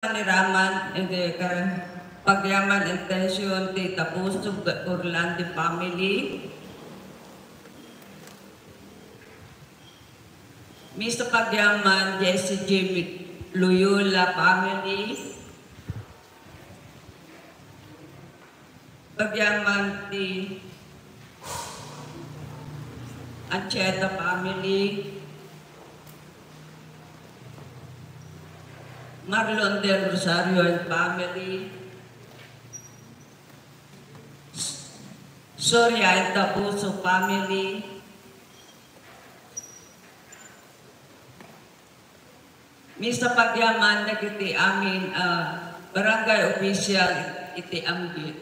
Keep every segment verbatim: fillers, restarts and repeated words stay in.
Ni Raman, iti kar-, pagyaman intention ti Tabusog Orlandi family. Misa pagyaman, Jesse Jimmy Loyola family. Pagyaman ti Anchieta family, Marlon Del Rosario and family, Soria and Tabuso family, Misa pagyaman dagiti amin a barangay official iti Anggit.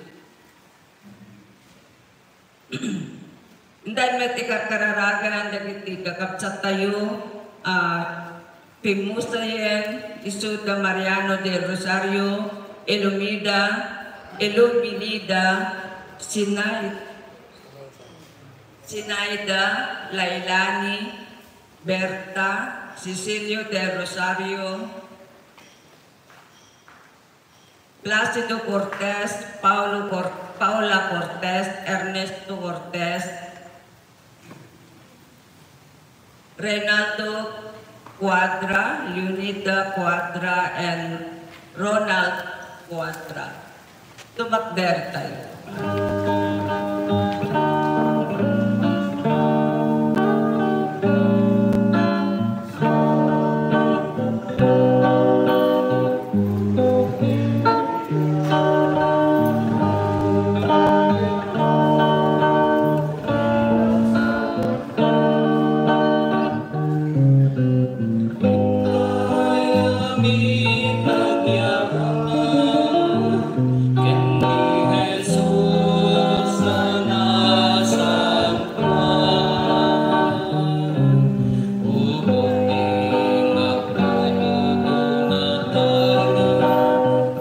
Intan met ikarkararagan dagiti kakabsattayo a pimmusayen, isuda Mariano del Rosario, Ilumida, Iluminida, Sinay-, Sinaida, Lailani, Berta, Cecilio del Rosario, Placido Cortez, Paulo Cor-, Paula Cortez, Ernesto Cortez, Reynaldo Cuadra, Leonida Cuadra, and Ronald Cuadra. Tumakder tayo.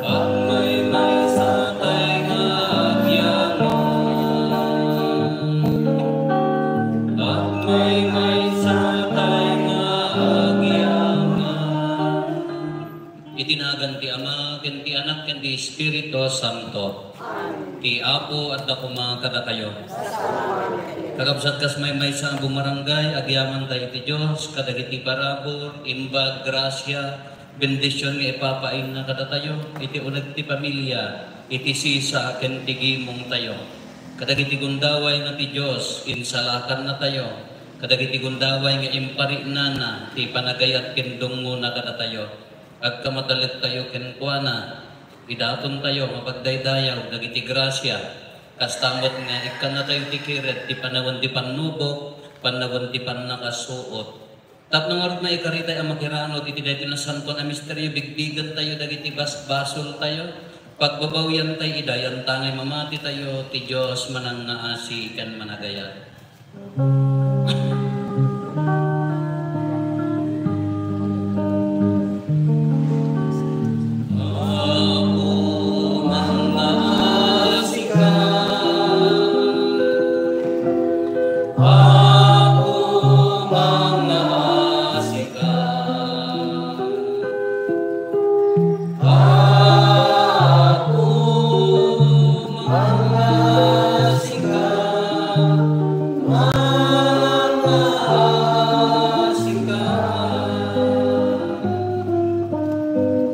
Agmaymaysa tay nga agyaman. Agmaymaysa tay nga agyaman. Iti nagan ti Ama, ken ti Anak, ken ti Espiritu Santo. Amen. Ti Apo adda koma kadakayo. Kakabsat, kas maymaysa a bumarangay, agyaman tayo iti Dios kadagiti parabur, imbag, grasia, bendision nga ipapaayna kadatayo iti uneg ti pamilia, iti sisa ken ti gimongtayo. Kadagiti gundaway nga ti Dios, insalakannatayo. Kadagiti gundaway nga imparinana ti panagayat ken dungngona kadatayo. Agkamataliktayo kenkuana. Idatontayo nga pagdaydayaw dagiti grasia. Kasta met nga ikkannatayo ti kired ti panawen ti pannubok, panawen ti pannakasuot. Tapno ngarud maikaritay a makiranod iti daytoy nasantoan a misterio, bigbigentayo dagiti basbasoltayo, pagbabawiantay ida, yantangay mamatitayo, ti Dios manangngaasi ken managayat. Apo, mangngaasika. Apo, mangngaasika. Apo, mangngaasika. Mangngaasika.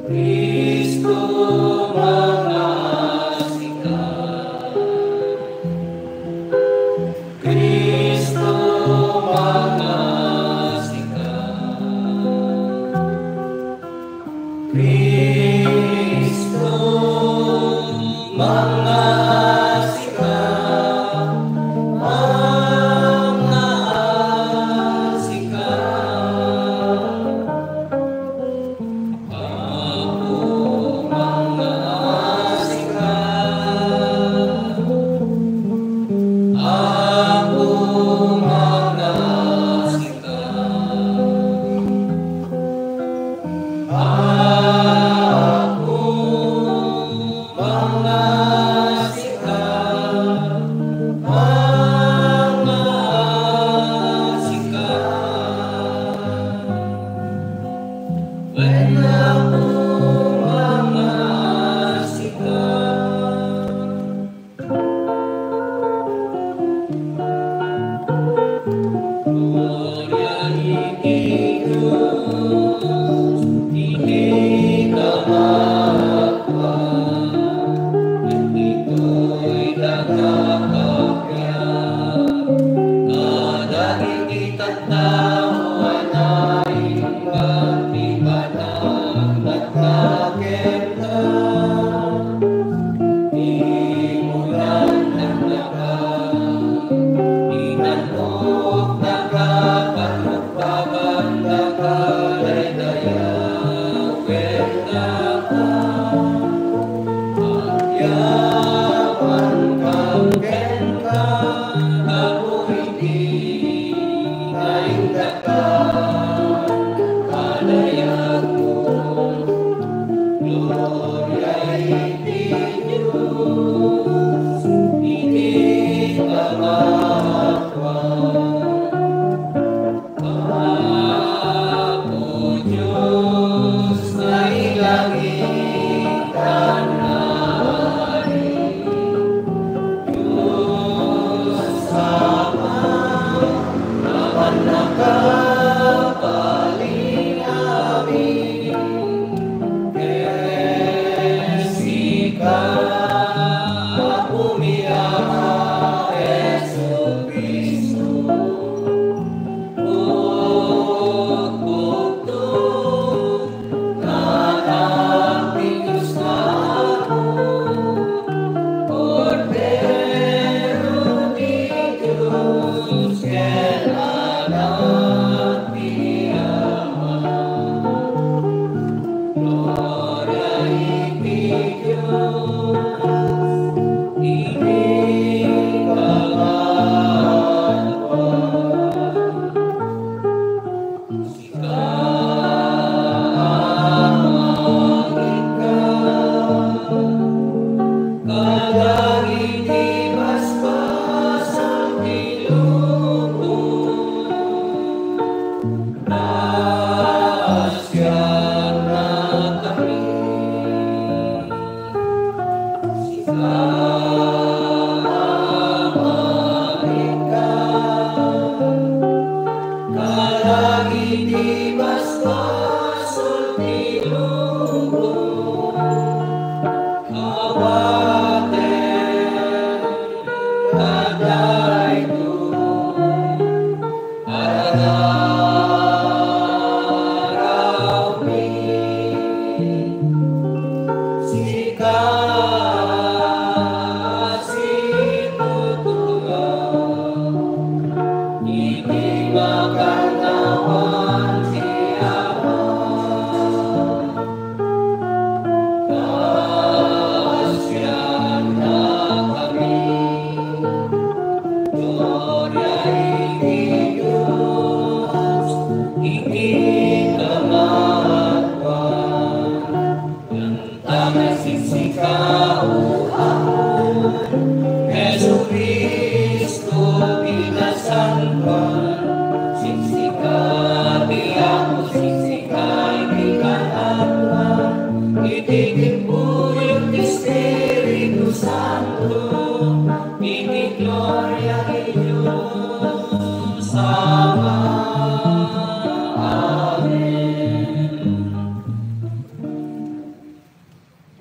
Cristo, mangngaasika. Cristo, mangngaasika. Cristo, mangngaasika. Mangngaasika. Apo, mangngaasika. Apo, mangngaasika. Apo,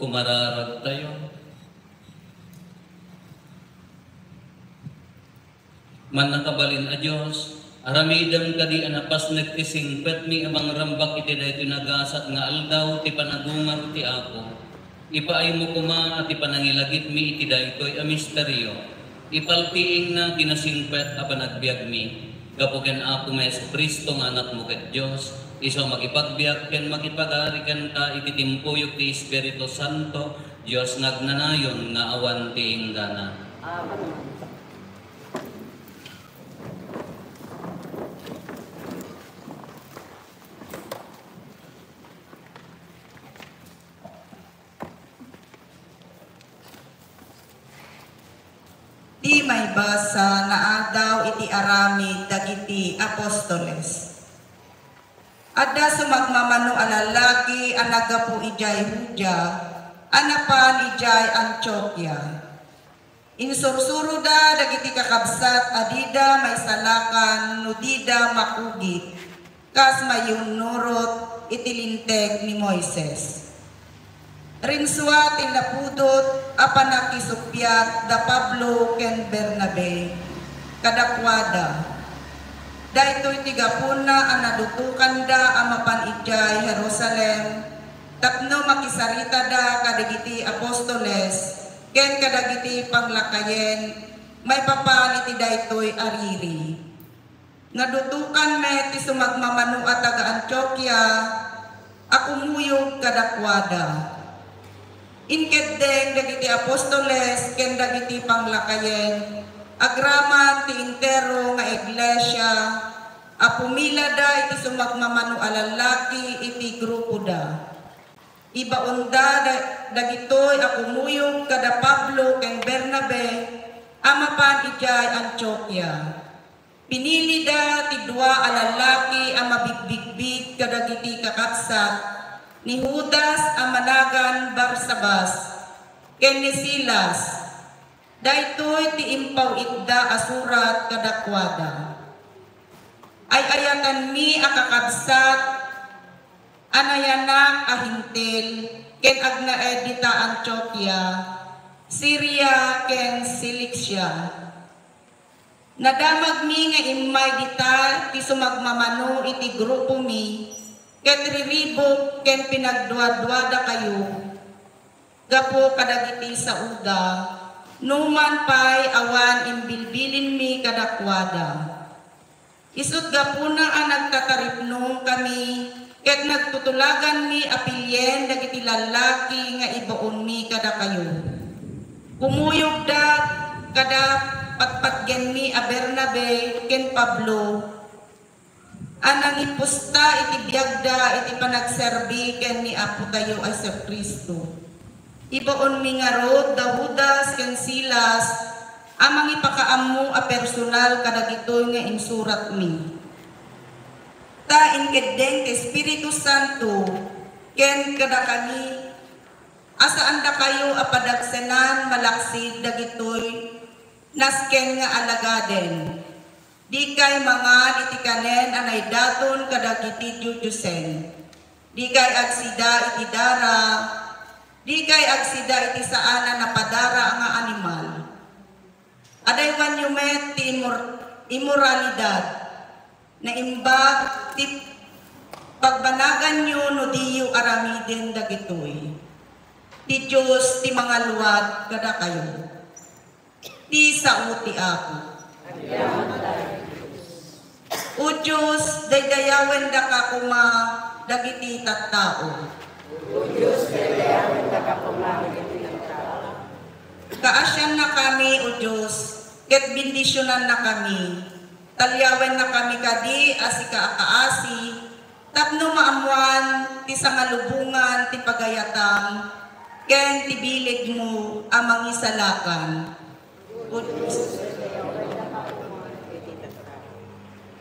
Umararag tayo. Mannakabalin a Dios, aramidem kadi a napasnek ti singpetmi a mangrambak iti daytoy nagasat nga aldaw ti panagungar ti Apo. Ipaaymo koma a ti panangilagipmi iti daytoy a misterio, ipaltiingna ti nasingpet a panagbiagmi. Gapu ken Apomi Jesu-Cristo nga Anakmo ket Dios, isu a makipagbiag ken makipagari kenka iti timpuyog ti Espiritu Santo, Dios nga agnanayon nga awan ti inggana. Amen. Ti maibasa nga aldaw iti aramid dagiti apostoles. Adda sumagmamano a lallaki a naggapu idiay Judea a napan idiay Antiokia. Insursuroda dagiti kakabsat a dida maisalakan no dida makugit kas mayunnurot iti Linteg ni Moises. Rinsua ti napudot a pannakisuppiat da Pablo ken Bernabe kadakuada. Daytoy ti gapuna a nadutokanda a mapan idiay Jerusalem tapno makisaritada kadagiti apostoles ken kadagiti panglakayen maipapan iti daytoy a riri. Nadutokan met ti sumagmamano a taga-Antiokia a kumuyog kadakuada. Inkeddeng dagiti apostoles ken dagiti panglakayen agraman ti entero nga iglesia a pumilada iti sumagmamano a lallaki iti grupoda. Ibaonda da-, dagitoy a kumuyog kada Pablo ken Bernabe a mapan idiay Antiokia. Pinilida ti dua a lallaki a mabigbigbig kadagiti kakabsat ni Judas a managan Barsabas ken ni Silas. Daytoy ti impaw-itda a surat kadakuada. Ay-ayatanmi a kakabsat a nayanak a Hentil ken agnaed dita Antiokia, Siria ken Cilicia. Nadamagmi nga immay dita ti sumagmamano iti grupomi ket riribuk ken pinagduaduadakayo gapu kadagiti saoda, numan pay awan imbilbilinmi kadakuada. Isut' gapuna a nagtataripnongkami ket nagtutulaganmi a pilien dagiti lallaki nga ibaonmi kadakayo. Kumuyogda kada patpatgenmi a Bernabe ken Pablo a nangipusta iti biagda iti panagserbi ken ni Apotayo a Jesu-Cristo. Ibaonmi ngarud da Judas ken Silas a mangipakaammo a personal kadagitoy nga insuratmi. Ta inkeddeng ti Espiritu Santo ken kadakami a saandakayo a padagsenan malaksid dagitoy nasken nga alagaden. Dikay mangan iti kanen a naidaton kadagiti diodiosen. Dikay agsida iti dara, dikay agsida iti saan a napadara nga animal. Adaywanyo met ti immor-, immoralidad. Naimbag ti pagbanaganyo no diyo aramiden dagitoy. Ti Dios ti mangaluad kadakayo. Ti sao ti Apo. O Dios, daydayawendaka koma dagiti tattao. O Dios, daydayawendaka koma dagiti tattao. Kaasiannakami, O Dios, ket bendisionannakami. Talyawennakami kadi a sika a kaasi, tapno maammoan ti sangalubongan ti pagayatam ken ti bilegmo a mangisalakan. O Dios,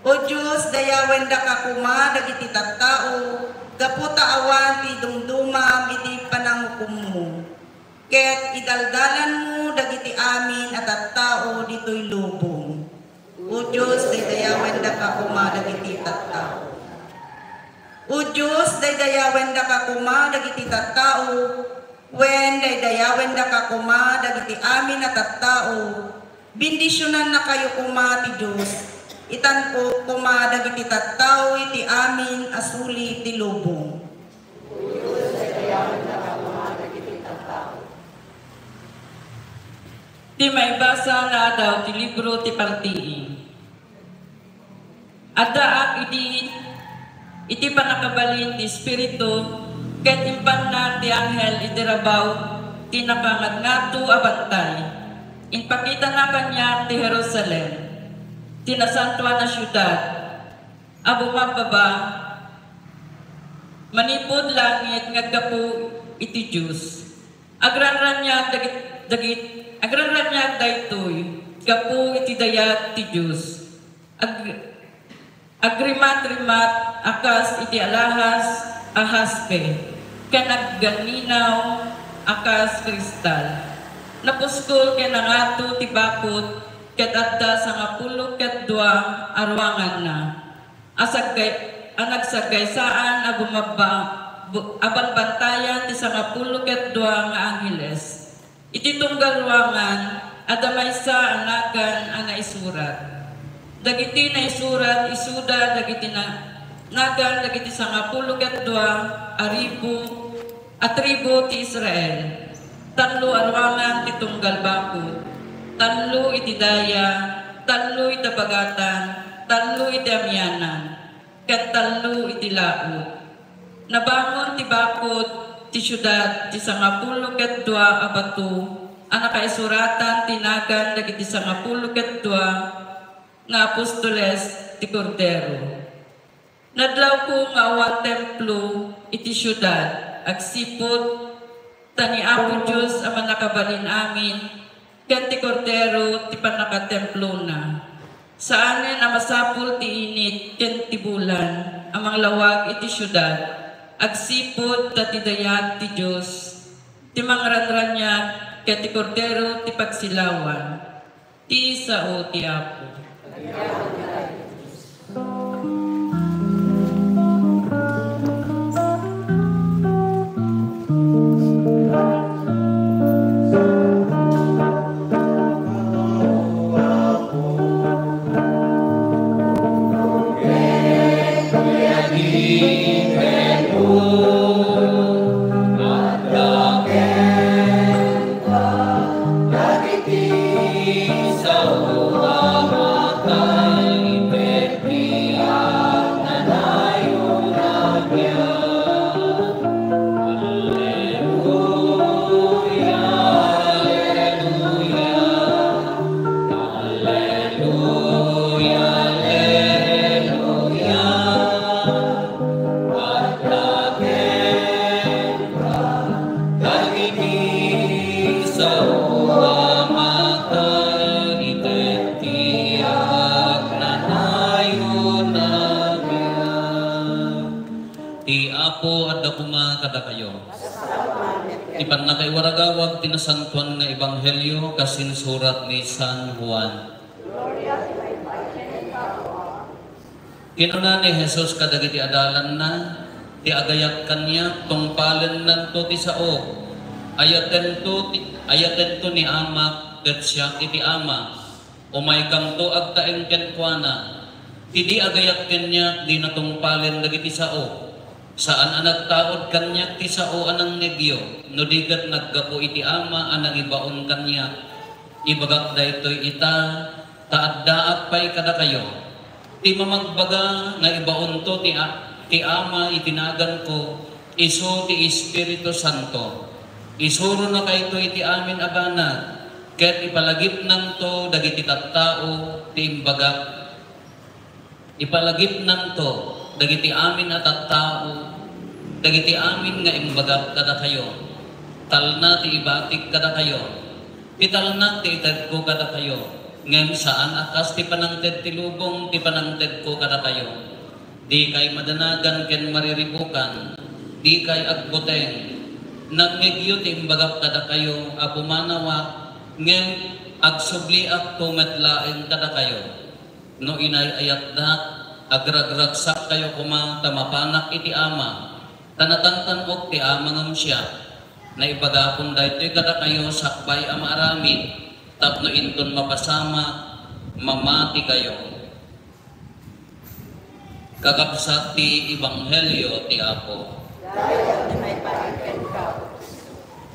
O Dios, dayawendaka koma dagiti tattao, gapu ta awan ti dumdumam iti panangukommo. Ket idaldalanmo dagiti amin a tattao ditoy lubong. O Dios, daydayawendaka koma dagiti tattao. O Dios, daydayawendaka koma dagiti tattao, wen daydayawendaka koma dagiti amin a tattao. Bendisionannakayo koma ti Dios. Itan-ok koma dagiti tattao iti amin a suli ti lubong. Ti maibasa nga adaw ti libro ti Partii. Addaak idi iti pannakabalin ti Espiritu, ket impannak ti anghel iti rabaw ti nakangatngato a bantay. Impakitana kaniak ti Jerusalem, ti nasantoan a siudad, a bumabbaba manipud langit nga aggapu iti Dios. Agranraniag dagit-, dagit-, agranraniag daytoy gapu iti dayag ti Dios. Ag-, agrimatrimat a kas iti alahas a haspe, ken agganinaw a kas kristal. Napuskol ken nangato ti bakod, ket adda sangapulo ket dua a ruanganna a saggay-, a nagsaggaysaan a bumabba-, bu-, a banbantayan ti sangapulo ket dua nga angheles. Iti tunggal ruangan, adda maysa a nagan a naisurat. Dagiti naisurat, isuda dagiti na-, nagan dagiti sangapulo ket dua a ribu A tribu ti Israel, tallo a ruangan ti tunggal bakod, tallo iti daya, tallo iti abagatan, tallo iti amianan, ken tallo iti laut. Nabangon ti bakod ti siudad ti sangapulo ket dua a bato a nakaisuratan ti nagan dagiti sangapulo ket dua nga apostoles ti Kordero. Nadlawko nga awan templo iti siudad agsipud ta ni Apo Dios a Mannakabalin-amin ken ti Kordero ti pannakatemplona. Saanen a masapul ti init ken ti bulan a manglawag iti siudad agsipud ta ti dayag ti Dios ti mangranraniag ket ti Kordero ti pagsilawan. Ti sao ti Apo. Adda kenka dagiti sao a makaited ti agnanayon a biag. Ti Apo adda koma kadakayo. Ti pannakaiwaragawag ti nasantoan nga ebanghelio kas insurat ni San Juan. Kinuna ni Jesus kadagiti adalanna, "Ti agayat kaniak, tungpalennanto ti saok. Ayatento ti, ayatento ni Amak, ket siak iti Ama. Umaykanto agtaeng kenkuana. Ti di agayat kaniak, dina tungpalen dagiti saok. Saan a nagtaud kaniak ti sao a nangngegyo, no di ket naggapu iti Ama a nangibaon kaniak. Ibagak daytoy ita, ta addaak pay kadakayo. Ti mamagbaga nga ibaonto ti a-, ti Ama iti naganko, isu ti Espiritu Santo. Isuronakayto iti amin a banag, ket ipalagipnanto dagiti tattao ti imbagak." Ipalagipnanto dagiti amin a tattao, dagiti amin nga imbagak kadakayo. Talna ti ibatik kadakayo. Ti talnak ti itedko kadakayo, ngem saan a kas ti panangted ti lubong ti panangtedko kadakayo. Dikay madanagan ken mariribukan, dikay agbuteng. Nangngegyo ti imbagak kadakayo a pumanawak, ngem agsubliakto met laeng kadakayo. No inay-ayatdak, agragragsakkayo koma ta mapanak iti Ama, ta natantan-ok ti Ama ngem siak. Naibagakon daytoy kadakayo sakbay a maaramid, tapno inton mapasamak, mamatikayo. Kakabsat ti Ebanghelio ti Apo. Dayaw ti maipaay kenka.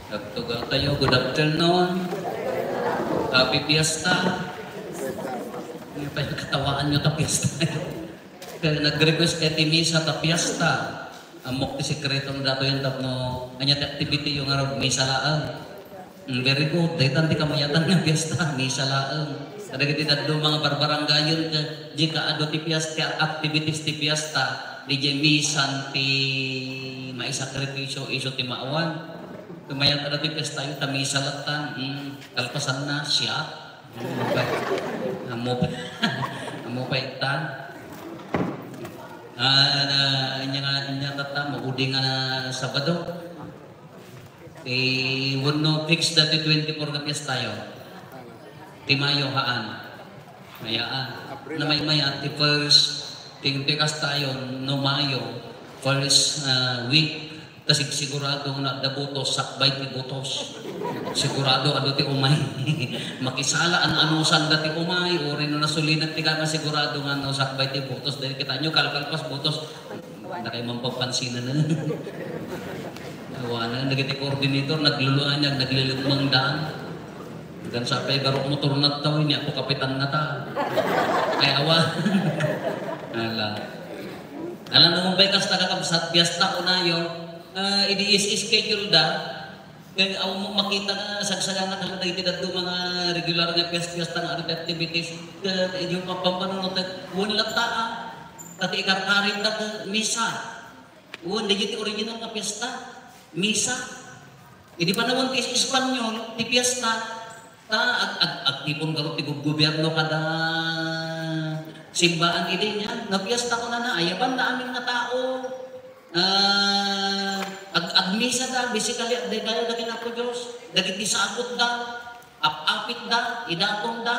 Nagtugaw tayo. Good afternoon. Happy Fiesta. Ano tayo, katawaan nyo ta Fiesta? Kaya nag-request kayo ti misa ta Fiesta. Ammok ti sekreto na dato yan tapno anya ti activity yung araw, misa laang. Mm, very good. Daytan ti kamayatan nga fiesta, misa laeng. Kadagiti dadduma nga barbarangayen ket di kaadu ti fiesta, activities ti fiesta, di jay misan ti maisakripisyo isu ti maawan. Kamayat ada ti fiesta, ita misa latta. Mm, kalpasanna, siya. Mm, ammo pa. Ammo pa ita. Ah, na, inya nga, inya tatta, maudi nga Sabado. Ti wenno fix dati twenty-four nga fiesta yo. Ti Mayo haan. Mayaan. April. Namaymayat ti first, ti, ti kasta yo, no Mayo, first, ah, week, ta sigsigurado nga adda botos, sakbay ti botos. Sigurado adu ti umay. Makisala, an-anusan dati umay, uray no nasulinak ti kama, sigurado nga no sakbay ti botos. Dahil kita nyo, kalkalpas botos. Nakay mampapansinan na. Awanen dagiti coordinator, nagluluanyag, naglilukmangdan. Ngem sapay baro' motor na taw, ni Apo Kapitan na ta. Ay, awan. Ala. Alam mo, bay, kasta kakabsat, piyesta kunayo, ah, idi is-schedule da, kay awan mo makita nga sagsagana ka lang dagiti dadduma nga regular nga piyes-, piyesta nga adu ti activities, ket idiyo mapampanunot, wen latta, ah, ta ti ikarkarit da, ket misa. Wen, dagiti original nga piyesta, misa. Idi panawen ti Espanyol, ti piyesta, ta ag-, ag-, agtipon garud ti gobgobierno kada simbaan idi nian. Nga piyesta kunana, ayabanna amin nga tao. Ah, ag-, agmisada, basically, agdaydayaw da ken Apo Dios. Dagiti sabotda, ap-apitda, idatonda.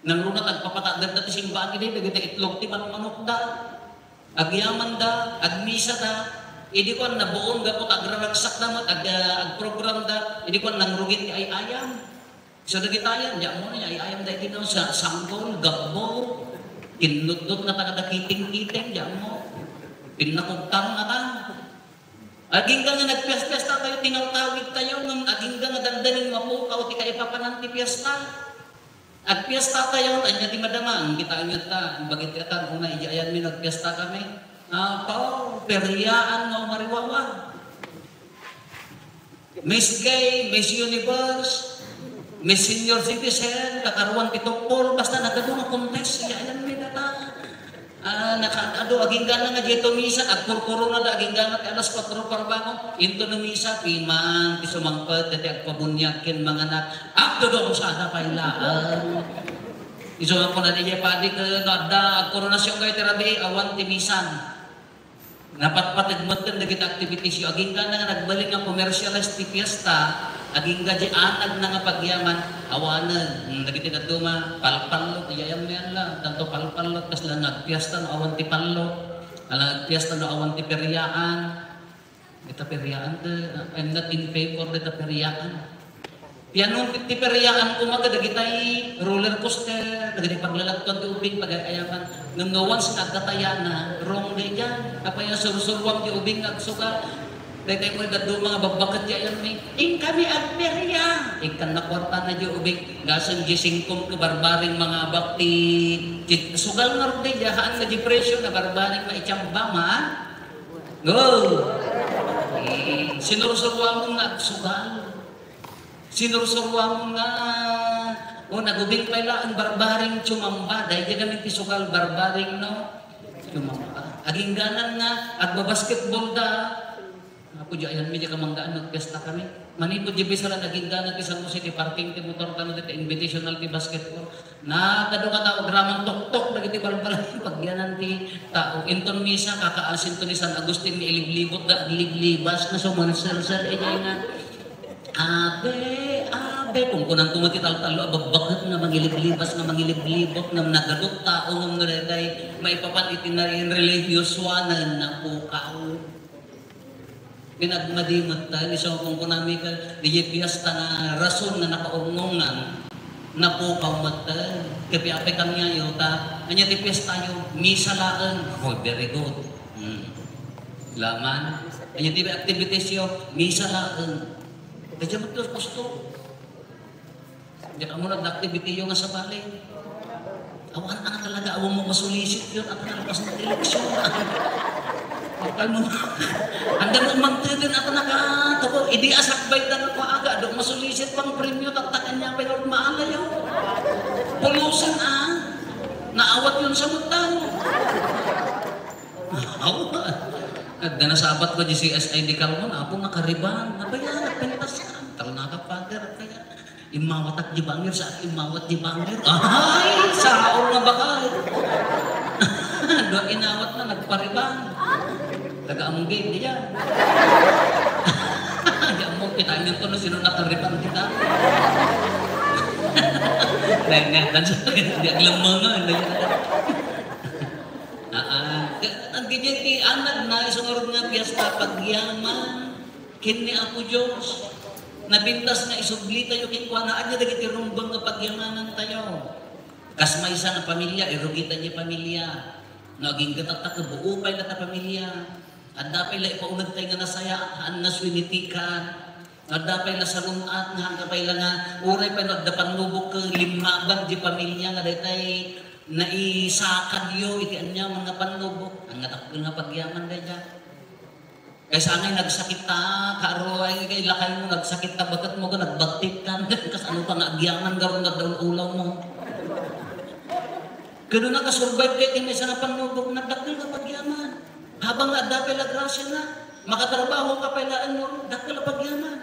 Nangruna ti agpapatagdagda ti simbaan idi dagiti itlog ti manmanokda. Agyamanda, agmisada, idi kuan, nabuon gapu ta agraragsakda met, ag-, agprogramda, idi kuan, nangrugit ti ay-ayam. So, dagitayan, di ammo ni ay-ayamda idi no, sa sanggol, gabbo, kinnutdot nga taga kiting-kiting, di ammo. Pinnakugtang nga ta. Agingga nga nagpias-piasta tayo, tinawtawid tayo, ngem agingga nga dandanin mapukaw ti kaipapanan ti piesta. Agpiesta tayo, ania ti madama? Kita anya ta, bagit katan, una, iti ayanmi nagpiesta kami. Apo, periaan nga umariwawa. Miss Gay, Miss Universe, Miss Senior Citizen, kakaruan ti tukpol, basta nagadu nga contest, iti ayanmi data. Ah, nakaad-adu, aginggana nga diay tumisa, agkurkurona da, aginggana ti alas kuatro parbangon, into no misa, piman ti sumangpet, dati agpabuniag ken manganak, agdudong sada pay laeng. Isu nga kuna diay padi ken no adda agkoronasyon kayo ti rabii, awan ti misan. Napatpateg metten dagiti activities yo. Aginggana nga nagbalin nga commercialize ti fiesta, agingga di anagna nga pagyaman, awanen. Hmm, dagiti dadduma, palpallot, iyayam mi la, tanto palpallot, kasla nagfiesta no awan ti pallot, ala nagfiesta no awan ti periaan. Ita periaan, te, I'm not in favor dita periaan. Piano ti, ti periaan koma kadagitay roller coaster, dagiti paglalagtuan ti ubing, pagay-ayaman. Ngem no once nga agkatayana, wrong day diay. Apay a sursuruam ti ubing nga agsugal. Daytay mo dadduma nga babbaket diay ayanmi. Inkami agperia. Ikkan na kuartana diay ubing. Gasem diay singkom ket barbaring mangabak ti, ti sugal nga rugday diay. Haan nga diay presyo na barbaring maitiamba man. Go! Mm, sinursuruam nga agsugal. Sinursuruam nga, o, nagubing pay laeng barbaring tumamba. Daydi kami ti sugal barbaring, no? Tumamba. Agingganan nga, agbabasketball da. Apo, di ayan, medyo kamanggaan, nagpesta kami. Manipod di bisalan, agingganan ti San Jose, ti parking ti motor, kano ti invitational ti basketball. Nakado nga tao, agraman tuktok dagiti balbal. Pagyanan ti tao. Inton misa, kakaasin to ni San Agustin nga iliblibot da agliblibas nga sumansalsal. Idiay nga, "Ave, ave." Kunkunanto met ti taltallo a babbaket nga mangiliblibas, nga mangiliblibot, nga nagadot tao, nga no daytay maipapan iti nariin relihiyosoanan, napukaw. Pinagmadi metten, isu kunkunami ket, diay fiesta nga rason nga nakaurnongan, napukaw metten. Kapiapay kaniayo ta, ania ti fiestayo? Misa laeng. Oh, very good. Hmm. Laman. Ania ti activitiesyo? Misa laeng. Kaya mo ito, gusto. Diak ammo nag-activity yo nga sabali. Awan, ano talaga, awan mo masulisit yun at nalpas ng eleksyon. Bakal mo, ang dami mong teten at naka, tabo, idi asakbay na nga aga, do masulisit pang premyo, tatakan niya pa yung maala yun. Pulusan, ah. Naawat yun sa mutang. Awa. Nagdanasabat ko di C S I di Kalmon, apo nakariban. Apa yan? Nagpintas ka. Tal nakapader, apa yan? Immawatak di bangir sa imawat di bangir. Ay, saor nga bakal. Dua inawat na nagpariban. Taga Amgay, di yan. Di mo kita niyo to, no, sino nakariban kita. Dahil nga, dan sa di aglamangan, di yan. Ah, ah. Ang ganyan ti anad na, isungarod nga piyesta, pagyaman. Ken ni Apo Dios, napintas nga isubli tayo kenkuana, ania dagiti rumbeng nga pagyamanan tayo. Kas maysa nga pamilya, irugi tayo pamilya. No, agingga tatta, kabuo pay data pamilya. Adda pay la ipauneg tay nga nasayaat, haan nga suwinitikan. Adda pay la salun-at nga haan ka pay la nga, uray pay no adda pannubok ket limmaban di pamilia nga daytay naisakadyo iti aniaman nga pannubok. Haan nga dakkel nga pagyaman dayta. Kaysa ngay nagsakit ta, kaaro ay kay lakay mo, nagsakit ta baket mo, nagbagtik ka, kasano ka nga agyaman garud nga daul-ulaw mo. Kano nakasurvive kay ti maysa nga pannubok, nagdakkel nga pagyaman. Habang nga adda pay la grasya na, makatrabaho ka pay laeng, dakkel a pagyaman.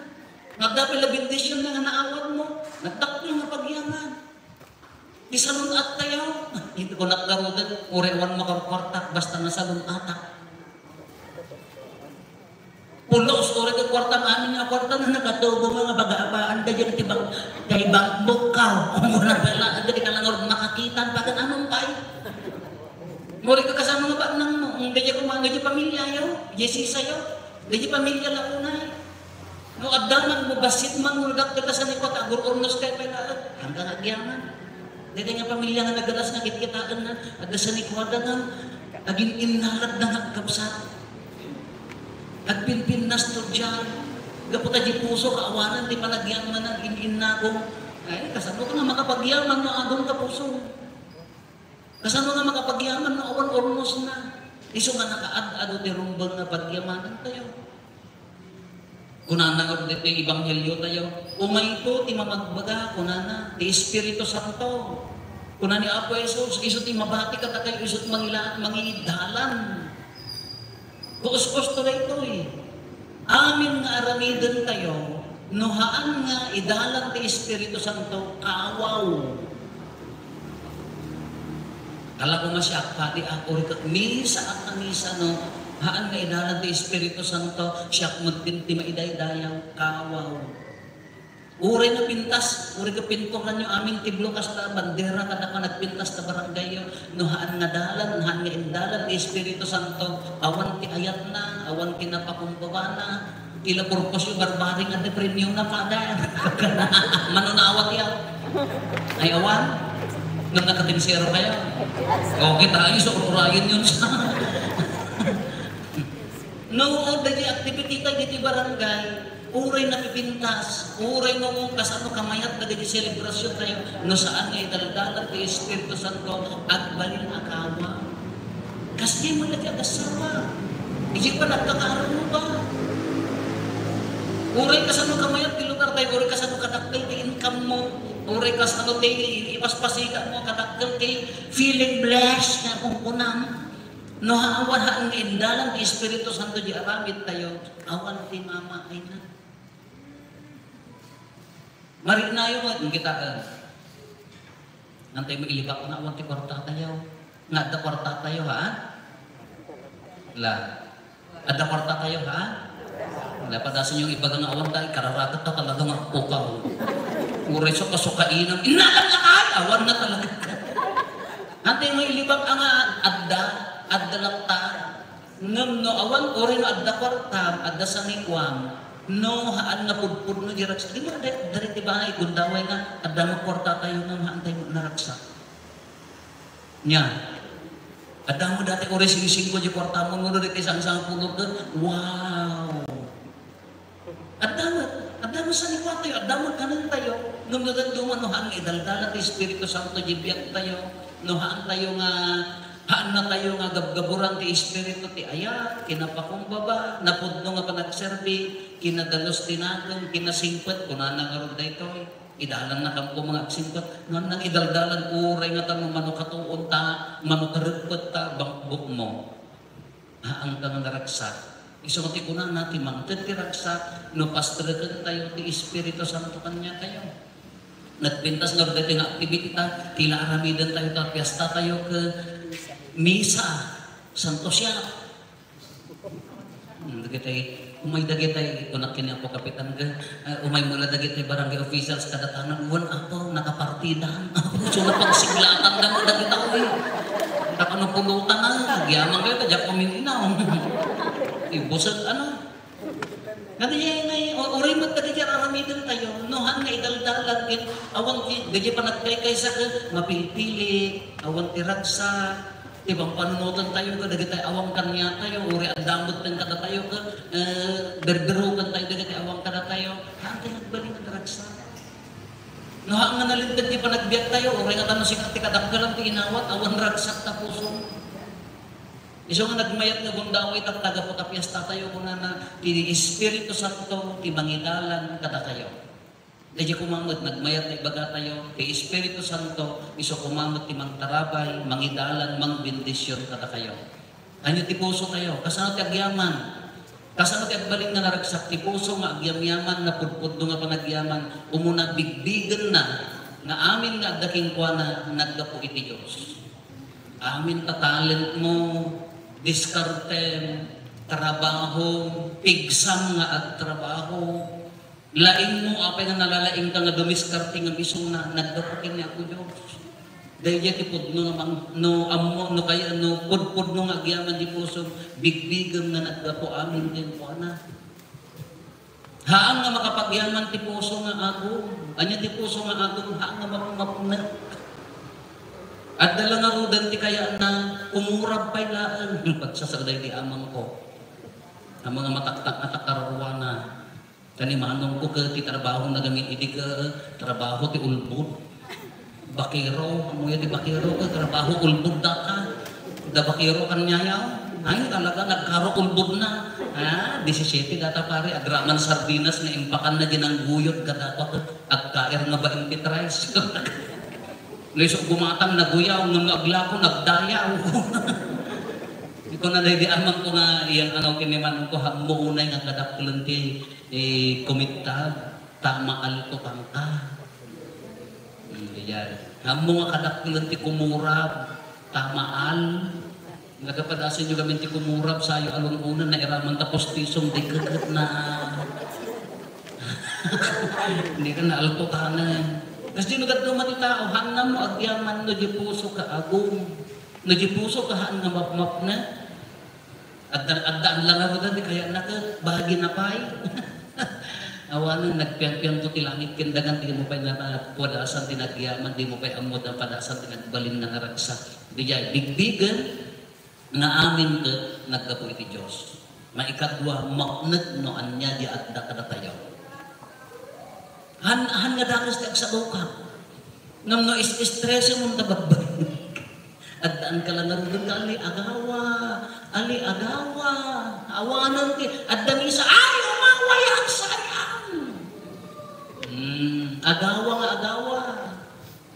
Nga adda pay la bendision na nga naawat mo, nagdakkel nga pagyaman. Ti salun-at tayo. Iti kunak garuden, uray awan makarkuarta, basta nasalun-atak. Pulos, uray ka kuarta, amin nga kuarta na nakatubo nga baga-abaan da dyan ti bang, kay bangbok ka. Kung wala ka lang, agad ka lang uray makakitan, pagkan anong pay? Uray ka kasama nga baknang mo, ang gadya kumang gadya pamilya yo, Jesse sa'yo, gadya pamilya launay. No, adda man, no, bassit man, no, dakkel ta sanikuad, agur-urnos kay pay laeng. Hanggang agyaman. Daytoy nga pamilya nga nagalas nga kitkitaen na, adda sanikuada nga, agin-innalad na nga kabsat. Agpinpinnas to diyan. Gapu ta di puso, kaawanan ti panagyaman, agin-innago. Ay, kasano ka nga makapagyaman no agom ta puso? Kasano nga makapagyaman no awan urnos na? Isu nga nakaad-ado ti rumbeng nga pagyamanan tayo. Kunana nga ditoy ebanghelio tayo, umayto ti mamagbaga, kunana, ti Espiritu Santo. Kuna ni Apo Jesus, isu ti mabati kadakayo, isu ti mangilaat, mangidalan. Kuuskusto daytoy. Amin nga aramiden tayo, no haan nga idalan ti Espiritu Santo, kawaw. Kala ko nga siak, padi ak, uri ket misa ak a misa, no haan nga idalan ti Espiritu Santo, siak met ti maidaydayaw, kawaw. Uray napintas, uri ka pinturanyo amin ti Blue Casta bandera kada ka nagpintas ta barangay yo. No haan nga dalan, no haan nga indalan ti Espiritu Santo, awan ti ayatna, awan kinapakumbabana. Ila purpose yo, barbaring nga ti premium na, Father. Manunawat ya. Ay, awan. Nung nakatinsero kayo. Okay tayo, so urayan yun sa No, dagiti activity tayo diti barangay, uray napipintas, uray no kasano kamayat dagiti selebrasyon tayo, no saan nga idaldalan ti Espiritu Santo, agbalin a kawa. Kasdi mo dagiti agassawa. Idiay pa nagkakaarruba. Uray kasano kamayat ti lugar tayo, uray kasano kadakkel ti income mo, uray kasano ti ipaspasikat mo, kadakkel ti feeling blessed nga kunkunam. No, awan haan nga indalan ti Espiritu Santo di aramid tayo, awan ti mamaayna. Mariknayo nga, kitaen. Antay mo ilibak nga awan ti kwarta tayo. Nga adda kwarta tayo, ha? La. Adda kwarta tayo, ha? La, padasen yung ibaga nga awan tayo, kararagat ta talaga nga pukaw. Uray so kasukainan. Inakal na ka, awan na talaga. Antay mo ilibak nga adda, adda lang ta. Ngem no awan, uray no adda kuartam, adda sanikuam, no haan nga pudpudno di ragsak, di mo da-, dara ti bangay, gundaway nga, adda nga kuarta tayo ngem haan tayo naragsak. Nia, adda mo dati uray singsingko di kuarta mo, no dati sangsangpulo ka, wow! Adda met, adda met sanikuatayo, adda met kanentayo. Ngem no dadduma, no haan nga idaldalan ti Espiritu Santo di biagtayo, no haan tayo nga, haan na tayo nga gabgaburan ti Espiritu ti ayat, kinapakumbaba, napudno nga panagserbi, kinadalus ti nakem, kinasingpet, kunana ngarud daytoy. Idalan na kampo mga agsingpet, ngem nang idaldalan, uray nga tano mano katuon ta, mano kareppet ta, bangbok mo. Haan ka nga naragsak. Isu nga ti kunana, ti mangted ti ragsak, no pastreken tayo ti Espiritu Santo kaniatayo. Nagpintas nga dagiti nga activity ta, ti la aramiden tayo ta, fiesta tayo ket misa, Santo Siap. Hmm, dagiti, umay dagiti, kunak ken ni Apo Kapitan, ga, ah, umay mo la dagiti barangay officials kada tanan, wen, Apo, nakapartidan. Apo, so napagsiglatan da mo dagiti tao, eh. Tapno pulutan na, agyaman kayo, ta diak kumininaw. Ibusag, ano? Ngadi, eh, ngay-, o-, uray met dagiti aramiden tayo, no, haan nga idaldalan, ket awan ti, dagiti panagkaykaysa, ket mapilpilit, awan ti ragsak, Ti pampanunotentayo kadagiti awan kaniatayo, uray adda metten kadatayo, ket, eh, berberukentayo dagiti awan kadatayo. Haan ti nagbalin a naragsak. No haan nga nalinteg ti panagbiagtayo, uray ngata no sika ti kadakkelan ti inawat, awan ragsak ta pusom. Isu nga nagmayat nga gundaway, tapno gapu ta piestatayo, kunana, ti Espiritu Santo ti mangidalan kadakayo. Daydiay koma met, nagmayat nga ibagatayo, ti Espiritu Santo, isu koma met ti mangtarabay, mangidalan, mangbendision kadakayo. Ania ti pusotayo? Kasano ti agyaman? Kasano ti agbalin nga naragsak? Ti puso nga agyamyaman, napudpudno nga panagyaman, umuna bigbigenna nga amin nga adda kenkuana naggapu iti Dios. Amin ta talentmo, diskartem, trabahom, pigsam nga agtrabaho, laingmo, apay nga nalalaingka nga dumiskarte ngem isuna, naggapu ken ni Apo Dios. Daydiay ti pudno nga mang-, no ammo, no kaya, no pudpudno nga agyaman ti pusom, bigbigem nga naggapu amin kenkuana. Haan nga makapagyaman ti puso nga agom. Ania ti puso nga agom? Haan nga mapmapnek. Adda la ngaruden ti kayatna, kumurab pay laeng. Pagsasao daydi amangko. Ammom nga mataktak nga takararuana. Kani manongko ket ti trabahona gamin idi ket trabaho ti ulbod. Bakero, ammoyo ti bakero, ket trabaho ulbod daka. Da bakero kaniayo. Ay, talaga, nagkaro ulbodna. Ah, disisiete data pare, agraman sardinas nga impakanna di nangguyod, kadata ket agkair nga baintitres. No isu gumatang, naguyaw, ngem no aglako, nagdayaw. Kunana daydi amangko nga, iyan, ano, ken ni manongko, ammo unay nga kadakkelan ti, eh, kumittab, ta maaltotanka. Hmm, iyan. Ammo nga kadakkelan ti kumurab, ta maal. Nagapadasenyo gamin ti kumurab, sayo alun-unan, nairaman ta postisom, di keketna. Dika naaltotanen. Kasdi no dadduma ti tao, haan nga ammo agyaman no di pusoka agom. No di pusoka haan nga mapmapnek. Adda, addaan la ngaruden ti kayatna ket bahagina pay. Awanen, nagpianpianto ti langit ken dagan, dimo pay napadasan ti nagyaman, dimo pay ammo napadasan ti nagbalin nga naragsak. Diay bigbigen nga amin ket naggapu iti Dios. Maikadua, mapnek no ania di adda kadatayo. Han, han nga dakes ti agsaoka. Ngem no is-, istresemon ta bagbagim. Addaan ka la ngaruden nga ali-agawa, ali-agawa. Awanen ti, adda misa, ay, umaway, agsayang. Hmm, agawa nga agawa.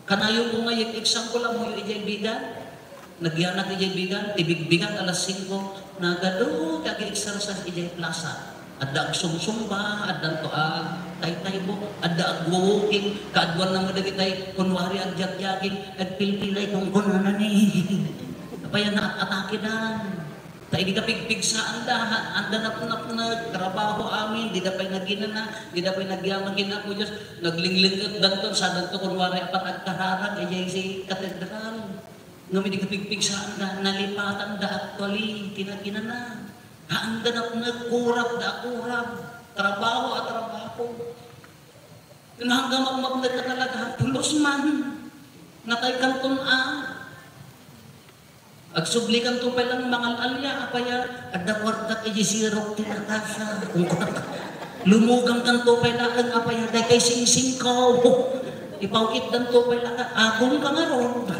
Kanayon ko nga, example, ammoyo idiay bigan. Nagyanak idiay bigan, ti bigbigan alas singko, nagadu ti agi-exercise idiay plaza. Adda agsumsumba, addanto agtaytaybo, adda agwo-walking, kaaduanna met dagitay, kunwari, agjagjaging, agpilpilay, kunkunana ni. Apay a naat-atakedan. Ta idi kapigpigsaanda, ha, adda napnapneg, trabaho amin, dida pay naginana, dida pay nagyaman ken Apo Dios, naglinglingetdanton, sadanto kunwari apat agkararag, idiay katedral. Ngem idi kapigpigsaanda, nalipatanda actually ti naginana. Haanda napneg, kurabda a kurab, trabaho a trabaho. Ken hanggang mapmapneg ka talaga, pulos man. Nataykanton a. Agsublikanto pay lang mangal-alia, apay a, adda kuartak idiay sirok ti nakasa. Lumugangkanto pay laeng, apay a, daytay singsingko. Ipaw-itdanto pay laeng, agongka ngarud.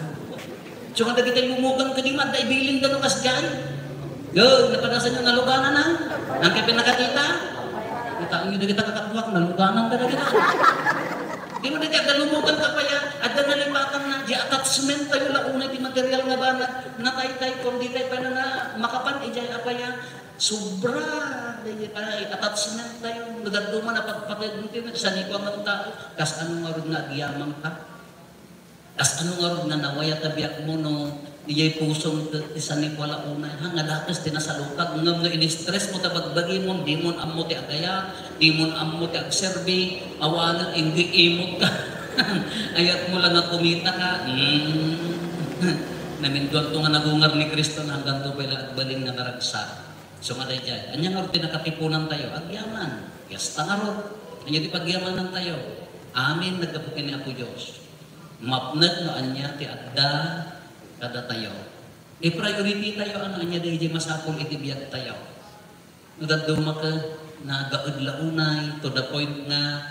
So, nga dagitay lumugan kadi, adda ibilin da no kasdiay. Yo, napadasanyo, naluganan na. Ang kay pinakakita, kitaenyo dagita kakaduak, naluganan da dagita. Di mo dagiti agda lumugan ka pay a, adda nalipatanna, di attachment tayo la unay ti material nga banag, nataytay, kundi tay pay na makapan, idiay apay a, sobra, di, di pay attachment tayo, nagarduma na pagpatay, di, di, sanikuan ng tao, kas ano nga rin nga agyaman ka? Kasano ngarud nga nawayat a biagmo no idiay pusom ket ti sanikuan la unay, ha, nga dakes ti nasalukag, ngem no in-stressmo ta bagbagimon, dimon ammo ti agayat, dimon ammo ti agserbi, awanen, inggi imot ka. Ayatmo la nga kumita ka. Hmm. Naminduanto nga nagungar ni Cristo, hangganto pay la agbalin nga naragsak. So, nga daydiay, ania ngarud ti nakatiponantayo? Agyaman. Kasta ngarud. Ania ti pagyamanantayo? Amin naggapu ken ni Apo Dios. Mapnek no ania ti adda kadatayo. I-priority tayo, ano, ania daydiay masapul iti biag tayo. No dadduma ka, nagaed la unay, to the point nga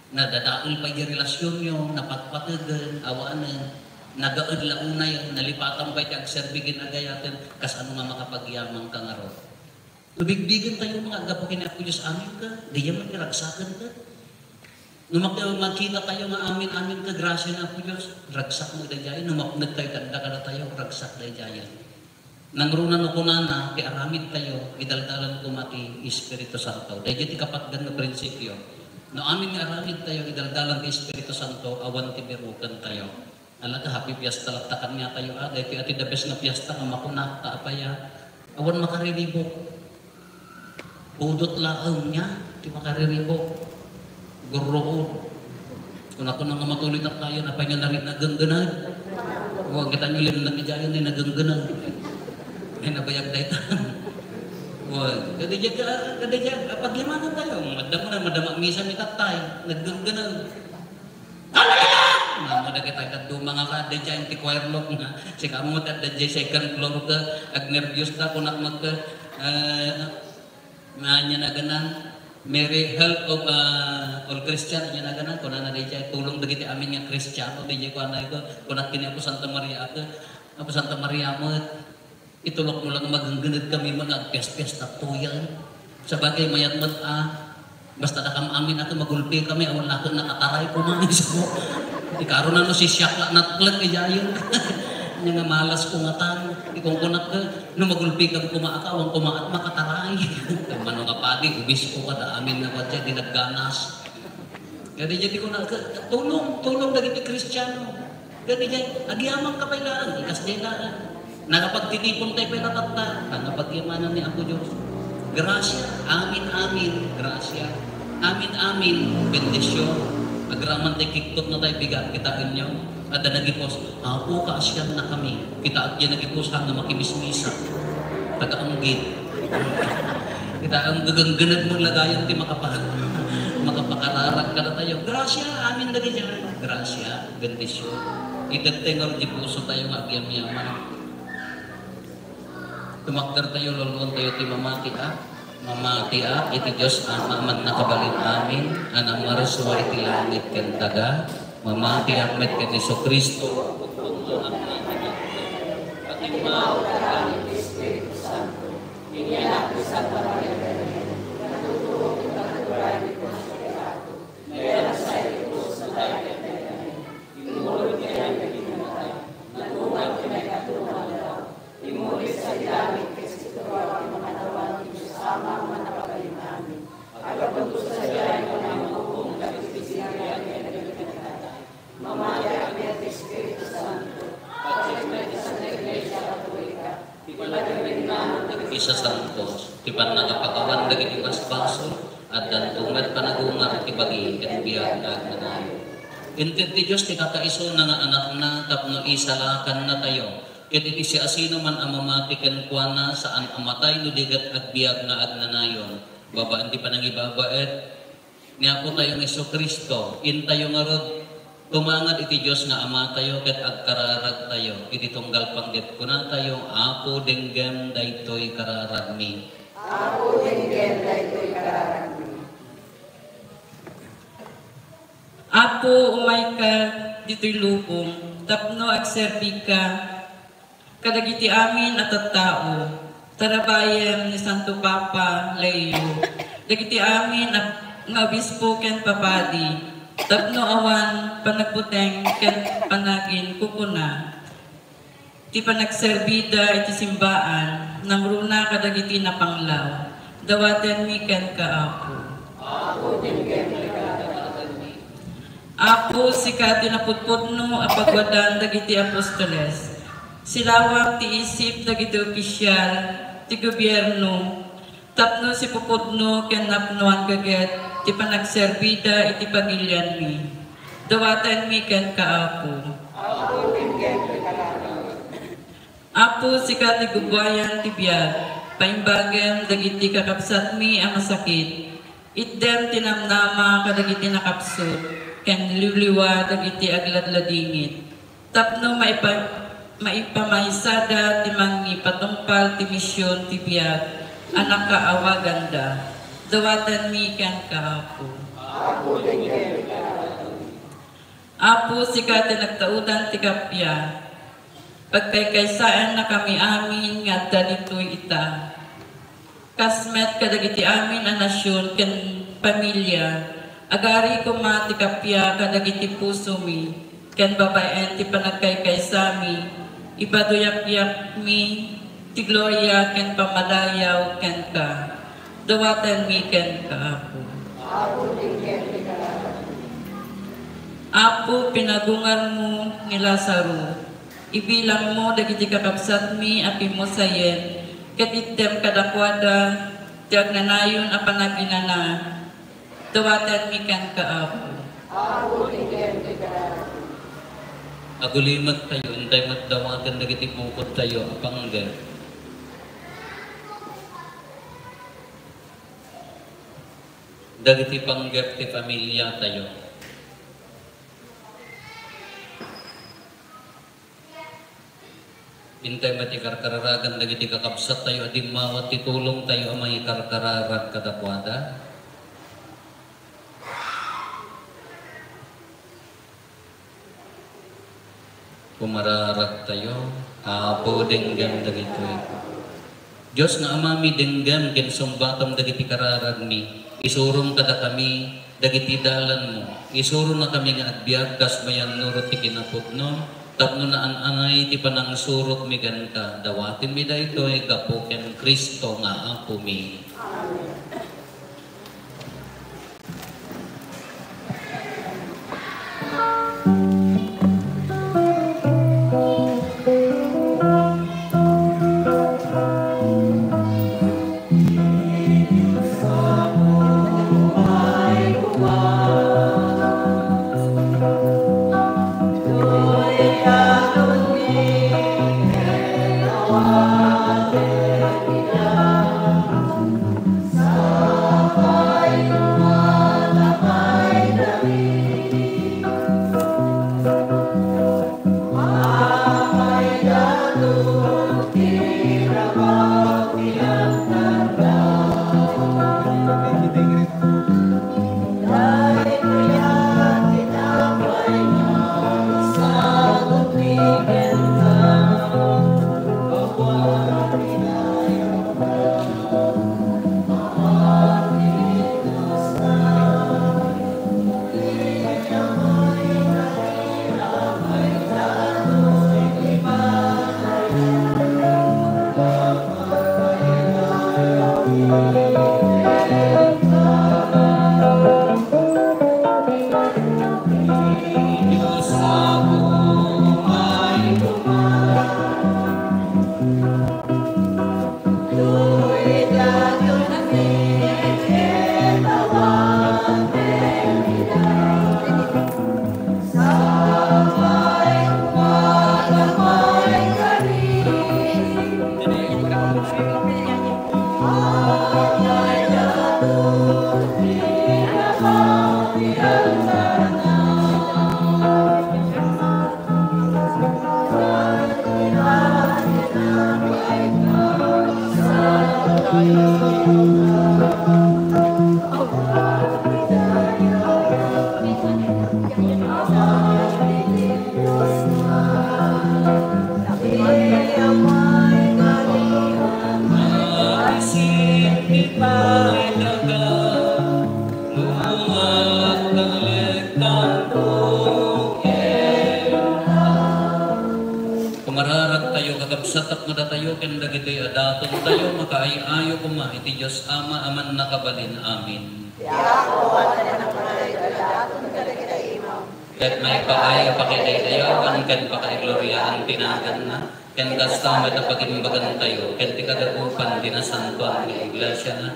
nadadael pay di relasyonyo, napatpategen, awanen, nagaed la unay, nalipatan pay ti agserbi ken agayaten, kasano nga makapagyaman ka ngarud? No bigbigen tayo nga aggapu ken Apo Dios, amin ka, diay man iragsaken ka. No mak-, makita tayo nga amin-amin ka grasia ni Apo Dios, ragsak mo daydiay. No mapnek tayo, tanda kadatayo, ragsak daydiay. Nangruna no kunana, ti aramid tayo, idaldalan koma ti Espiritu Santo. Daydiay ti kapatgan nga prinsipio. No amin nga aramid tayo, idaldalan ti Espiritu Santo, awan ti biruken tayo. Ala ka, happy fiesta latta kaniatayo, a. Daytoy a ti the best nga fiesta nga makunak, ta apay a, awan makariribuk. Pudot laeng nia ti makariribuk. Gurruod. Kunakuna nga matuloy tayo, apay nga nari-, nagenggeneg. Wa, kita nyo, limnag idiayen ni nagenggeneg. Ay, nabayag dayta. Wa, kada diay ka, kada diay, apagyamanan tayo. Madamo na, madama misa ni tatay, nagenggeneg. Hallelujah! Mamo dagiti dadduma nga ka, adda diay ti choir look nga. Sika mo, adda diay second floor ka, agnerbios ta, kunak magka, eh, nga ania naganan, Mary, Health of, ah, all Christian, ania naganan, kunana daydiay, tulong dagiti amin nga Kristiano, daydiay kuana ito, kunak kini Apo Santa Maria, aka, Apo Santa Maria met, Itulokmo lang, magenggened kami nga agpiaspias, tattuyan. Sabagay, mayat met a, basta dakam amin a, magulpi kami, awan laeng nakataray koma, isu. Ikaron a no sisiak la natlek, idiayen. Nia nga malas ko ngatan, ikungkunak, no magulpi kam koma aka, awan koma at makataray. Mano nga padi, obispo kada amin nga kua diay, di nagganas. Kadi diay ti kuna, ka-, tulong, tulong dagiti Kristiano. Kadi diay, agyaman ka pay laeng, ikas diay laeng. Nakapagtitipon tayo pay la tatta, a, napagyamanan ni Apo Dios. Grasia, amin, amin, grasia. Amin, amin, bendisyon. Agraman tayo, kiktot na tayo, bigat, kitaenyo. Adda nagipos, "Apo, kaasiannakami." Kitaek diay nagipos, haan nga makimismisa. Taga-anggid. Kitaem, gagenggened mo lagayan ti makapa-, makapakararag kadatayo. Grasia, amin dagiti. Grasia, bendisyon. Ited tayo nga di puso tayo nga agyamyaman. Tumakder tayo, luluon tayo ti mamati a. Mamati a iti Dios Ama a mannakabalin amin, a nammarsua iti langit ken daga. Mamati a met ken Jesu-Cristo. Immuli sadi langit ket situraw ti makannawan ti Dios Ama a mannakabalin amin. Aggapu sadiay, manghukom dagiti sinarian ken dagiti natatay. Mamati a met ti Espiritu Santo. Patay met ti Santa Iglesia Katolika. Ti panagrennaan dagiti sasantos. Ti pannakapakawan dagiti basbasol. Addanto met panagungar ti bagi ken biag nga agnanayon. Inted ti Dios ti kakaisuna nga Anakna tapno isalakannatayo. Ket iti siasinoman a mamati kenkuana, saan a matay no di ket agbiag nga agnanayon. Babaen ti panangibabaet ni Apotayo nga Jesu-Cristo, intayo ngarud, tumangad iti Dios nga Amatayo ket agkararagtayo iti tunggal panggep. Kunatayo, Apo, denggem daytoy kararagmi. Apo, denggem daytoy kararagmi. Apo, umayka ditoy lubong tapno agserbika kadagiti amin a tattao. Tarabayem ni Santo Papa Leo dagiti amin a, nga obispo ken papadi tapno awan panagbuteng ken panaginkukuna. Ti panagserbida iti simbaan, nangruna kadagiti napanglaw, dawatenmi kenka, Apo. Apo, sika ti napudpudno a pagwadan dagiti apostoles. Silawag ti isip dagiti opisial ti gobierno, tapno sipupudno ken napnoan gaget ti panagserbida iti pagilianmi. Dawatenmi kenka, Apo. Apo, sika ti gubuayan ti biag, paimbagem dagiti kakabsatmi a masakit. Itdem ti namnama kadagiti nakapsut, ken liwliwa dagiti agladladingit. Tapno maipa-, Maipamaysada ti mangipatungpal ti mision ti biag a nakaawaganda. Dawatenmi kenka, Apo. Apo, sika ti nagtaudan ti kappia. Pagkaykaysaennakami amin nga adda ditoy ita. Kas met kadagiti amin a nasion ken pamilia, agari koma ti kappia kadagiti pusomi, ken babaen ti panagkaykaysami, ipaduyakmi ti gloria ken pammadayaw kenka. Dawatenmi kenka, Apo. Apo, pinagungarmo ni Lazaro. Ibilangmo dagiti kakabsatmi a pimmusayen, ket itdem kadakuada ti agnanayon a panaginana. Dawatenmi kenka, Apo. Agulimettayo, intay met dawaten dagiti bukodtayo a panggep. Dagiti panggep ti familiatayo. Intay met ikarkararagan dagiti kakabsattayo a dimmawat ti tulongtayo a mangikarkararag kadakuada. Pumararagtayo, Apo, denggem dagitoy. Dios nga Amami, denggem ken sungbatam dagiti kararagmi. Isurom kadakami dagiti dalanmo. Isuronakami nga agbiag kas mayannurot ti kinapudno, tapno naan-anay ti panangsurotmi kenka. Dawatenmi daytoy gapu ken Cristo nga Apomi. Amen. Kumararagtayo, kakabsat, tapno datayo ken dagitoy a datontayo makaay-ayo koma iti Dios Ama a Mannakabalin. Amen. Ket maipaay a pakidaydayawan ken pakaigloriaan ti naganna, ken kasta met a pagimbagantayo ken ti kadagupan ti nasantoan nga iglesiana.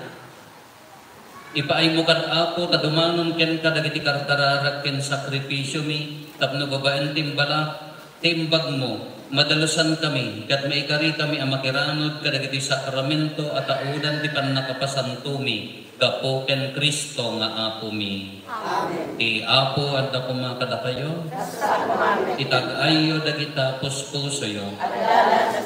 Ipaaymo kad, Apo, ta dumanon kenka dagiti karkararag ken sakrifisiomi, tapno babaen ti imbalak ti imbagmo, Madalusankami ket maikarikami a makiranud kadagiti sakramento a taudan ti pannakapasantomi gapu ken Cristo nga Apomi. Amen. Ti Apo adda koma kadakayo. Kasano manen. Itag-ayyo dagita puspusoyo. Adda laeng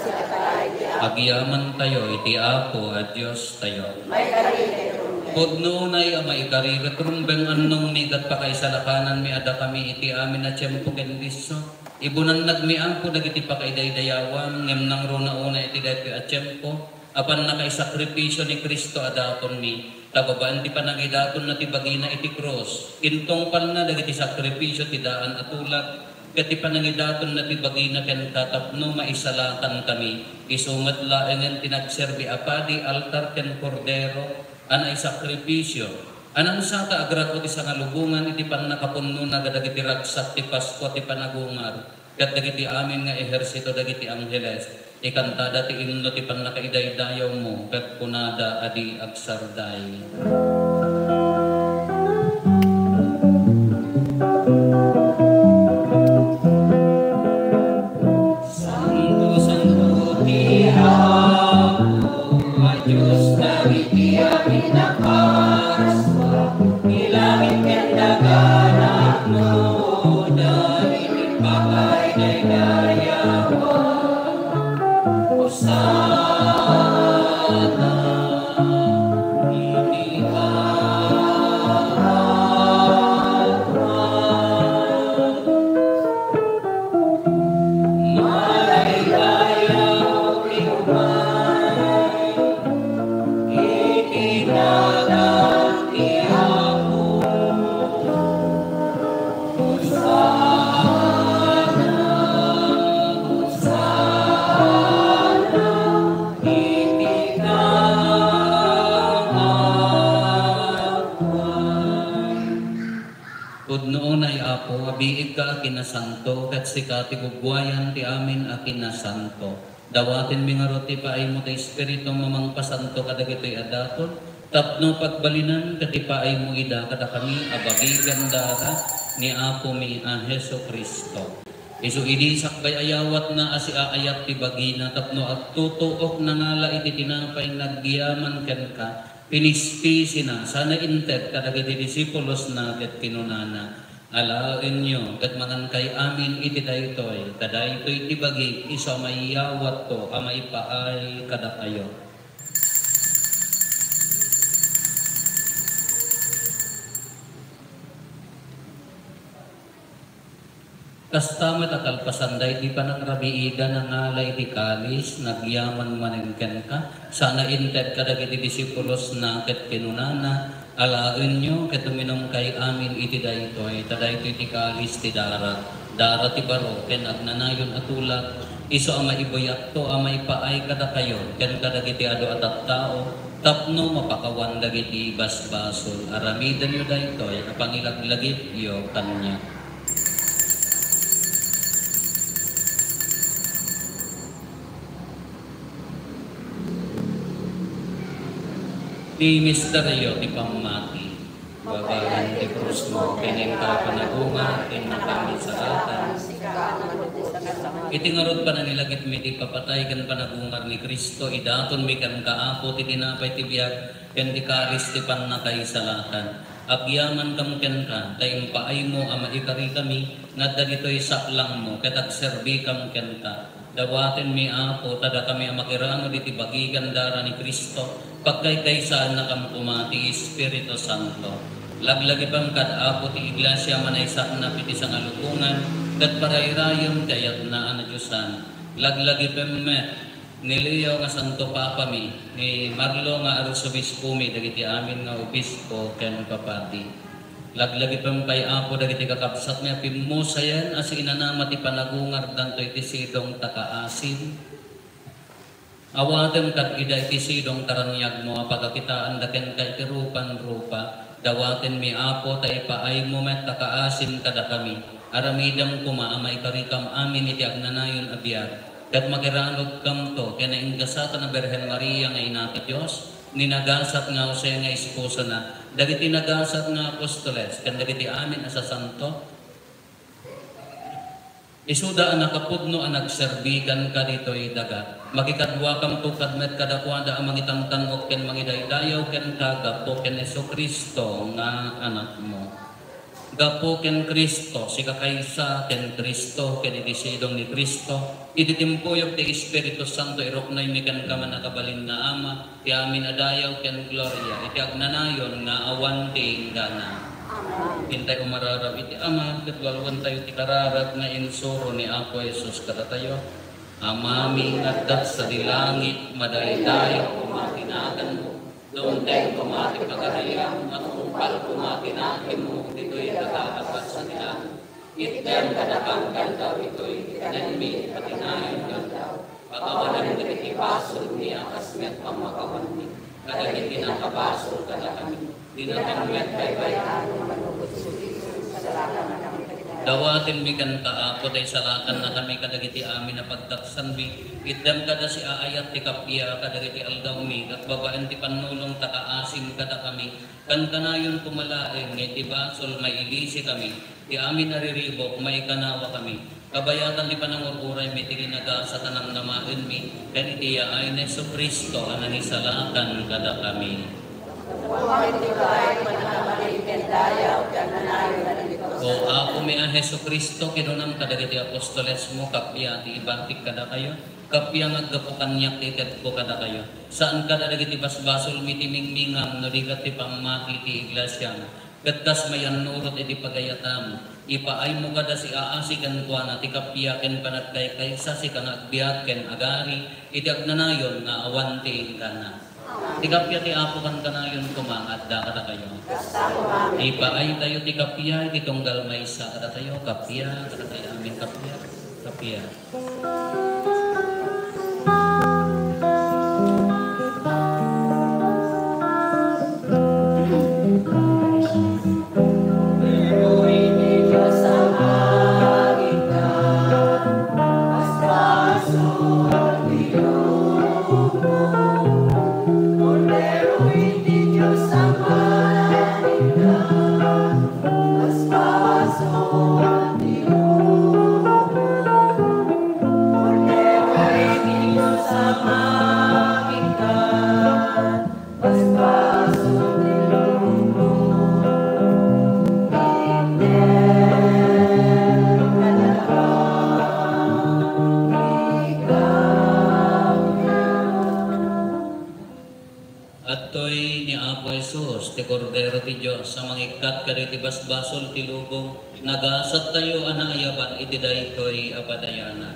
ti agyamantayo iti Apo a Diostayo. Maikari ket rumbeng. Pudno unay a maikari ket rumbeng, annongmi ket pakaisalakananmi a dakami iti amin a tiempo ken disso. Ibunannagmi, Apo, dagiti pakaidaydayawam, ngem nangruna unay iti daytoy a tiempo a pannakaisakripisio ni Cristo a datonmi, ta babaen ti panangidatonna ti bagina iti krus, intungpalna dagiti sakripisio ti daan a tulag, ket ti panangidatonna ti bagina kenka tapno maisalakan kami. Isu met laengen ti nagserbi a padi, altar ken kordero a naisakripisio, a nangsaka a grapo ti sangalubongan iti pannakapunnona kadagiti ragsak ti Paskua ti panagungar, ket dagiti amin nga ehersito dagiti angheles, ikantada ti imno ti pannakaidaydayawmo, ket kunada a di agsarday. Santo, santo ti Apo a Dios dagiti amin a Paskua, ti langit ken daga naapnoda iti pakaidaydayawam. Hosanna iti kaaduan. Madaydayaw ti umay iti nagan ti Apo. Hosanna, Hosanna iti kaaduan. Pudno unay, Apo, a biigka a kinasanto, ket sika ti gugguayan ti amin a kinasanto. Dawatenmi ngarud ti paaymo ti Espiritum a mangpasanto kadagitoy a daton, tapno pagbalinan ket ipaaymo ida kadakami a bagi ken dara ni Apomi a Jesu-Cristo. Isu idi sakbay a yawatna a siaayat ti bagina tapno agtutuok nangala iti tinapay nagyaman kenka, pinispisina, sana inted kadagiti disipulosna ket kinunana, "Alaenyo ket mangankay amin iti daytoy, ta daytoy ti bagik isu a maiyawatko a maipaay kadakayo." Kasta met a kalpasan daydi panangrabiidan, nangala iti kalis, nagyaman manen kenka, sana inted kadagiti disipulosna ket kinunana, "Alaenyo ket uminumkay amin iti daytoy, ta daytoy ti kalis ti dara, dara ti baro ken agnanayon a tulag, isu a maibuyatko a maipaay kadakayo ken kadagiti adu a tattao, tapno mapakawan dagiti basbasol. Aramidenyo daytoy a pangilaglagipyo kaniak." Ti misterio ti pammati. Babaen ti krusmo ken inka panagungar, ken nakamisalatan. Iti ngarud panangilagipmi ti ipapatay ken panagungar ni Cristo, idatonmi kenka, Apo, ti tinapay ti biag ken ti kalis ti pannakaisalatan. Agyamankam kenka, ta impaaymo a maikarikami nga adda ditoy saklangmo ket agserbikam kenka. Dawatenmi, Apo, ta dakami a makiranud iti bagi ken dara ni Cristo, pagkaykaysaannakam koma ti Espiritu Santo. Laglagipem kad, Apo, ti Iglesia a manaysaknap iti sangalubongan ket parayrayem ti ayatna a nadiosan. Laglagipem met ni Leo nga Santo Papami, ni Marlo nga Arsobispomi, dagiti amin nga obispo ken papadi. Laglagipem pay, Apo, dagiti kakabsatmi a pimmusayen a siinanama ti panagungardanto iti sidong ta kaasim. Awatem kad ida iti sidong ta raniagmo a pagakitaanda kenka iti rupan-rupa. Dawatenmi, Apo, ta ipaaymo met ta kaasim kadakami. Aramidem koma a maikarikam amin iti agnanayon a biag, ket makiranudkamto ken naingasatan a Birhen Maria nga Ina ti Dios, ni nagasat nga Jose nga esposona, dagiti nagasat nga apostoles, ken dagiti amin a sasanto. Isuda a nakapudno a nagserbi kenka ditoy daga. Makikaduakam tukad met kadakuada a mangitantan-ok ken mangidaydayaw kenka gapu ken Jesu-Cristo nga Anakmo. Gapu ken Cristo, sika kaysa ken Cristo, ken iti sidong ni Cristo, iti timpuyog ti Espiritu Santo, iruknoymi kenka, Mannakabalin nga Ama, ti amin a dayaw ken gloria iti agnanayon nga awan ti inggana. Amen. Intay umararaw iti Ama, ket walwentayo ti kararag nga insuro ni Apo Jesus kadatayo. Amami nga adda sadi langit, madaydayaw koma ti naganmo. Dumteng koma ti pagariam, matungpal koma ti nakemmo ditoy daga a kas iti langit. Itdem kadakam ganda ditoy ti kanenmi iti kinayon nga aldaw. Pakawanem dagiti basolmi a kas met pamakawanmi kadagiti nakabasol kadakami. Dinakan met baybay-an nga manugotsugi iti kasalanan. Dawatenmi kenka, Apo, ta isalakannakami kadagiti amin a pagtaksanmi. Itdem kada siaayat ti kappia kadagiti aldawmi, ket babaen ti pannulongta, kaasim kadakami. Kankanayon koma laeng nga iti basol, mailisikami. Ti amin a riribuk, maikanawakami. Kabayatan ti panangur-uraymi, ti linagasat a namnamaenmi, ken iti yaay ni Jesu-Cristo a nangisalakan kadakami. Apo, Mannakabalin ken dayaw, ken nanayon a Dios. O Apomi a Jesu-Cristo, kinunam kadagiti apostolesmo, kappia ti ibatik kadakayo, kappia nga aggapu kaniak ti itedko kadakayo. Saan kada dagiti basbasolmi ti mingmingam, no di ket ti pammati ti iglesiam. Ket kas mayannurot iti pagayatam, ipaaymo kada siaasi kenkuana ti kappia ken panagkaykaysa, sika nga agbiag ken agari iti agnanayon nga awan ti inggana. Ti kappia ti Apo kankanayon koma nga adda kadakayo. Ipaaytayo ti kappia iti tunggal maysa kadatayo. Kappia kadatayo amin, kappia, kappia. Adtoy ni Apo Jesus, ti Kordero ti Dios, a mangikkat kadagiti basbasol ti lubong. Nagasattayo a naayaban iti daytoy a padayanan.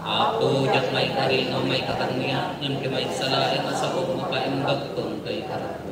Apo, diak maikari no maikakaniak, ngem ti maysa laeng a saok mapaimbagko toy kararag.